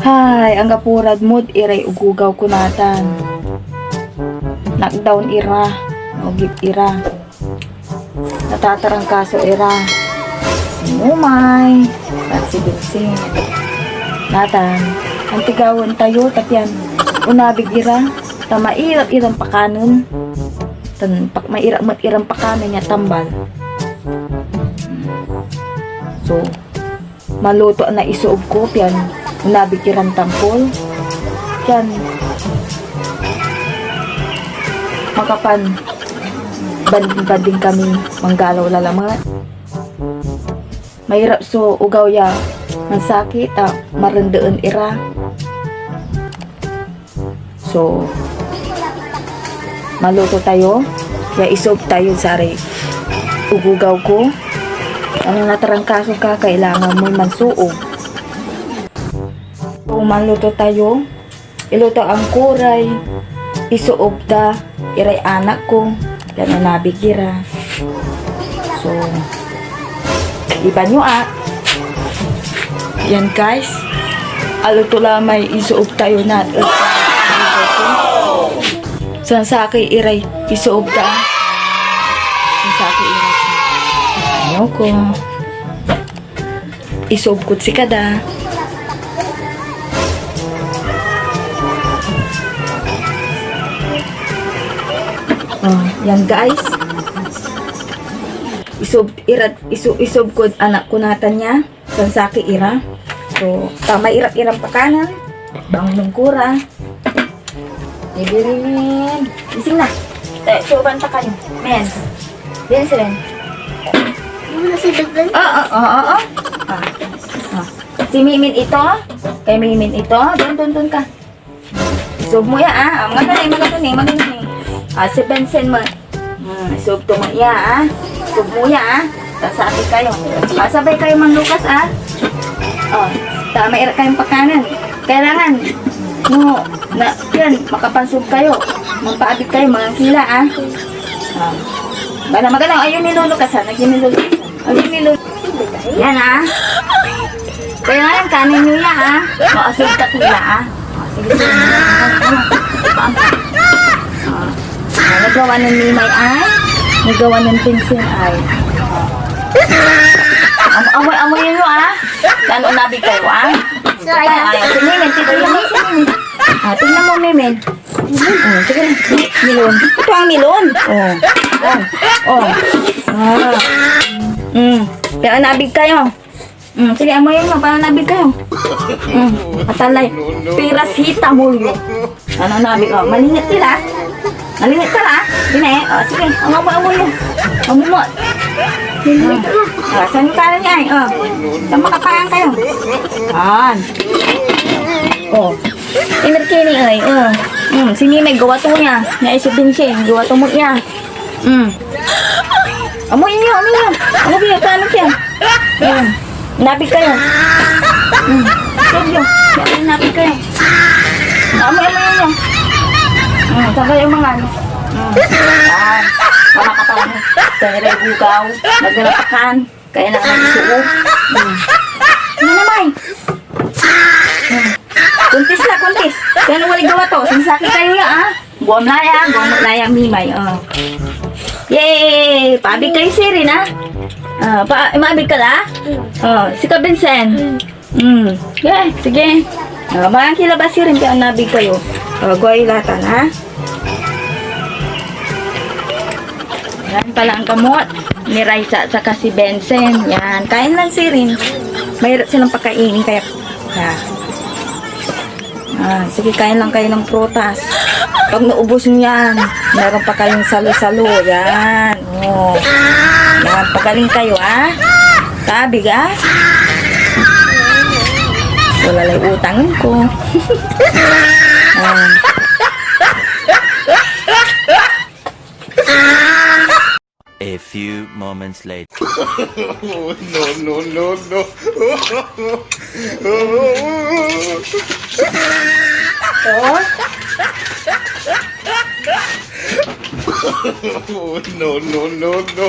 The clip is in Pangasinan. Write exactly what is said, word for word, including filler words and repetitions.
Hay, anggapo rad mod iray ogogaw ko natan. Knockdown ira, naogip ira. Natatarangkaso ira. Si Mumay, tan si Dulce. Natan, antigawen tayo, ta pian onabig ira, ta mairap iran pakanen. Tan pak-, mairap met iran pakanen ya tambal. So, maluto na isoob ko, pian onabig iran tampol. Pian makapan banding-banding kami manggalaw lalamet. Mairap so ogaw ya mansakit a marendeen ira. So, maluto tayo. Kaya isoob tayo saray ogogaw ko. Ano natarangkaso ka, kailangan mo'y mansoob. So, maluto tayo. Iluto ang kuray. Isoob da iray anak ko. Yan ang nabig ira. So, iban yo, ah. Yan, guys. Aluto la may isoob tayo na. Sansakey iray isoob da. Sansakey iray. Ano ko? Isoob kod sikada. Oh, yan, guys. Isoob ira, iso-, isoob kod anak ko natan ya. Sansakey ira. So, ta mairap iran pakanen. Bangon ko ra. Hey, Birimin. Gising na. Eh, suoban ta kayo. Men. Din, Seren. Ano na si Dagdag? Oo, oo, oo. Ah. Ah. Si Mimin ito. Kay Mimin ito. Doon, doon, doon ka. Isoob mo ya, ah. Ah, maganda ni, maganda ni, maganda ni. Ah, si Benson mo. Hmm, isoob to mo ya, ah. Isoob mo ya, ah. Sansakey kayo. Ah, sabay kayo manlukas, ah. Oh, ta mairap kayong pakanen. Kailangan, no, na, yan, makapansoob kayo. Mampaabig kayo, mga kila, ah. Ah. Bala, maganda, ayun nilulukas, ah. Nagyan nilulukas. Ayun nilulukas. Yan, ah. Kaya nga yan, kanin nyo yan, ah. Maasog ka tila, ah. Ah, sige, sige. Ah, ah, ah. Ah, nagawa ng Mimay ay, nagawa ng Pinsin ay. Am-, amoy-amoy nyo, ah. Tan onabig kayo, ah. So, ayan. Ay, si Mimin, tignan mo si Mimin. Ah, tignan mo, Mimin. Hmm, sige. Melon. Ito ang melon. Oh. Yan. Oh. Ah. Hmm. Kaya nabig kayo. Hmm, sige, amoy mo, para nabig kayo. Hmm. Atalay. Pirasita mo yun. Ano nabig? Oh, malingit sila. Malingit ka la. Sine? Oh, sige. Ang amoy-amoy yun. Amoy mo. Hmm. Ah, saan yung kalan niya, eh? Oh. Saan makaparang kayo? Yan. Oh. Inerkini, ay, oh. Hmm, si Mimay, gawa to niya. Niya, si Vincent, gawa to mo niya. Hmm. Amo inyo, amo inyo. Amo biyo, paano siya? Hmm. Nabig kayo. Hmm. Seryo. Kaya nabig kayo. Amo, amo inyo. Hmm, sabay yung mga ano. Hmm. Ah, mga kapatid. Sa nila yung ugaw. Nagdalapakan. Kaya na naman isuog. Hmm. Ano naman? Hmm. Kuntis la, kuntis. Kaya nung wali gawa to, sansakey kayo ya, ah. Buam la ya, buam la ya, Mimay, oh. Yay! Paabig kayo, Sirin, ah. Ah, pa, maabig ka la? Oh, si ka, Vincent. Hmm. Yeah, sige. Ah, mga kilabas, Sirin, kaya nabig kayo. Oh, guay latan, ha? Yan pala ang kamot ni Raisa at saka si Benson. Yan, kain lang, Sirin. Mahirap silang pakainin, kaya, ha. Ah, sige, kain lang kayo ng prutas. Pag naubos nyo yan, meron pa kayong salo-salo. Yan, oh. Yan, pagaling kayo, ah. Tabi, ah. Wala lay utang ko. Ah. A few moments later. No, no, no, no. Oh? No, no, no, no.